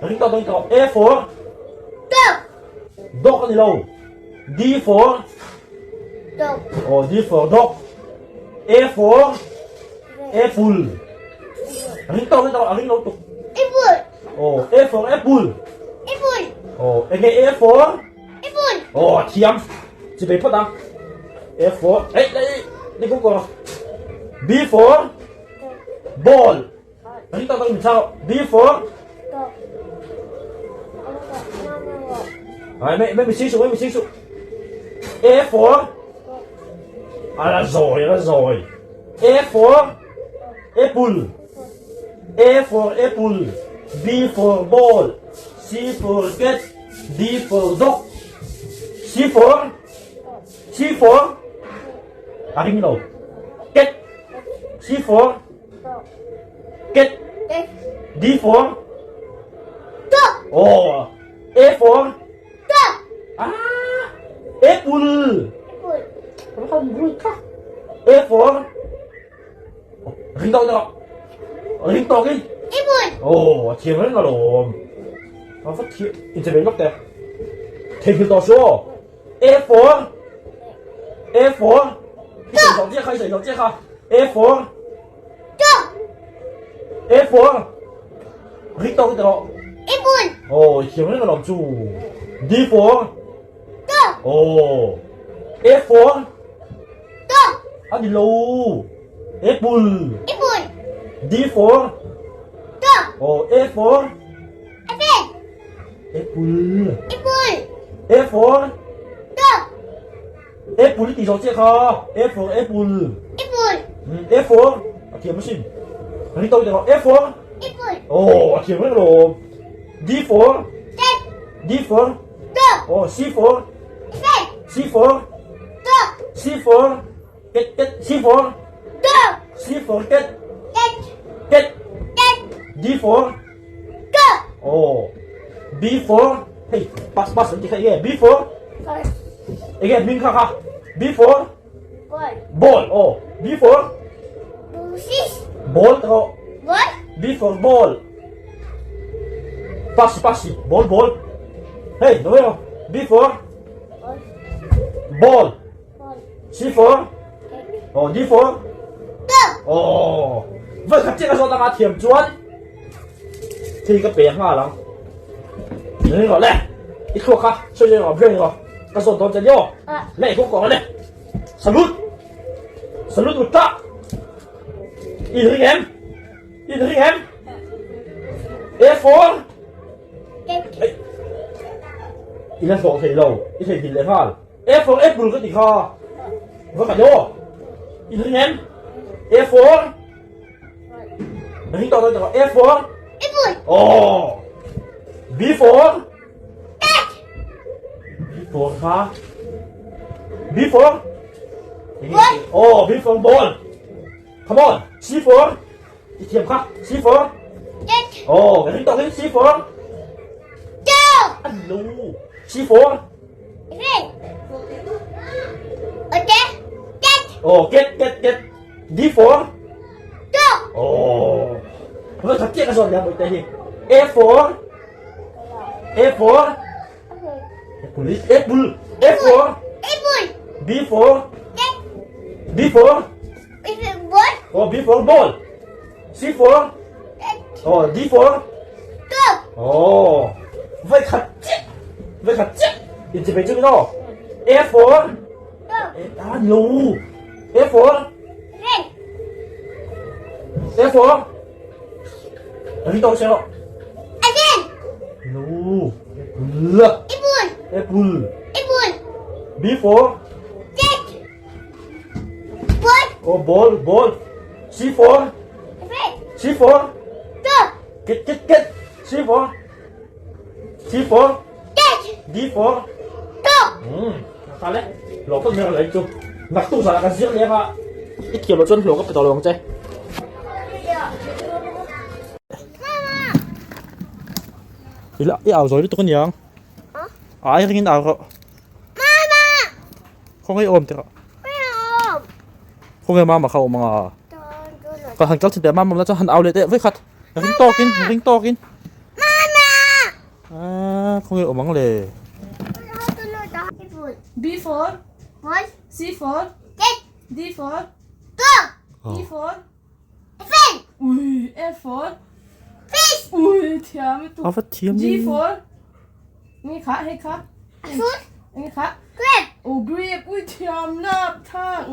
Ring tawk ring tawk. A for Dog. Dog a ni lo. D for Dog. Oh, D for dog. A for apple. Ring tawk ring tawk a ring lo tuk. Apple. Oh, A for apple. Apple. Oh, enge A for Apple. Oh, thiam. Chi bei phawt ang. A for ei ei ni kung ko. B for ball. Ring tawk tawk min chau. B for Dog. Ai mẹ mẹ mình suy sụp, mẹ mình suy sụp. A for À là rồi, là rồi. A for apple. A for apple. B for ball. C for cat. D for dog. C for C for À ring lo. Cat. C for Cat. D for Dog. Oh. A for Dog. Ah. Apple. Apple. Nó không vui khắc. A for Ring to to. Ring to cái. Apple. Oh, thiam reng alawm. A va thiam in che ve lawk teh. Theihnghilh tawh suh aw. A for A for I sawi zawh chiah kha, i sawi zawh chiah kha. A for Dog. A for Ring tawk i ti rawh. Apple. Oh, i thiam reng alawm chu. D for Dog. Oh. A for Dog. A ni lo. Apple. Apple. D for Dog. Oh, A for Apple. Apple. Apple. A for Dog. Apple i tih zawh chiah kha. A for apple. Apple. A for a thiam asin. Ring tawk i ti rawh. A for Apple. Oh, a thiam reng alawm. D for Cat. D for Dog. Oh, C for Cat. C for Dog. C for cat cat C for Dog. C for cat Cat. cat Cat. D for Dog. Oh B for hei pass pass an ti kha enge B for enge hming kha kha B for Ball. Ball oh B for Ball erawh Ball. B for ball Pass pass ball ball hei no emaw B for Ball C for Oh D for Oh Vai khat chiah ka zawt anga thiam chuan Thil ka pe nghal ang Ni rawh le I thluak kha sawi sawi rawh brain rawh ka zawt dawn che nia aw Le i kawng kawng le Salute Salute ut ta I ring em I ring em A for I la hlawh thei lo i thei nghilh leh nghal. A for apple ka ti kha. Va ka aw. I ring em? A for Ring tawh tawh A for Apple. Oh. B for Cat. B for kha. B for Ball. Oh, B for ball. Come on. C for I thiam kha. C for Cat. Oh, ka ring tawh hi. C for Dog. Alo. C for Red. Okay. Cat. Oh, cat cat cat. D for Dog. Oh. Vừa thật chiếc rồi nhà một tên A for A for Apple Apple A for Apple. B for Cat. B for Ball. Oh, B for ball. C for Cat. Oh, D for Dog. Oh. Vậy thật chiếc. Vậy thật chiếc. In chỉ phải chữ đó. A for Dog. À, lù. A for Red. A for Ring tawk se rawh. Again. Lù. Apple. Apple. Apple. Apple. B for Cat. Ball. Oh, ball, ball. C for Red. C for Dog. Get, get, get. C for C for Cat. D for Dog. Kha le. Hlawh phawt mai ka lei chu. Naktuk zanah kan zir leh a. I thiam loh chuan hlawh ka pe tawh lo ang che. I la i au zawi lutuk aniang. A ai ringin au rawh. Khawngaih awm tirh. Khawngaih mama kha awm anga. Ka han kal chin teh mama la chuan han au leh teh vawikhat. Ring tawkin ring tawkin. Ah, khawnge awm ang le? B for C for D for E for Ui F for Ui thiam lutuk A va thiam G for Nge kha hei kha Nge kha Oh grape ui thiam lap thak.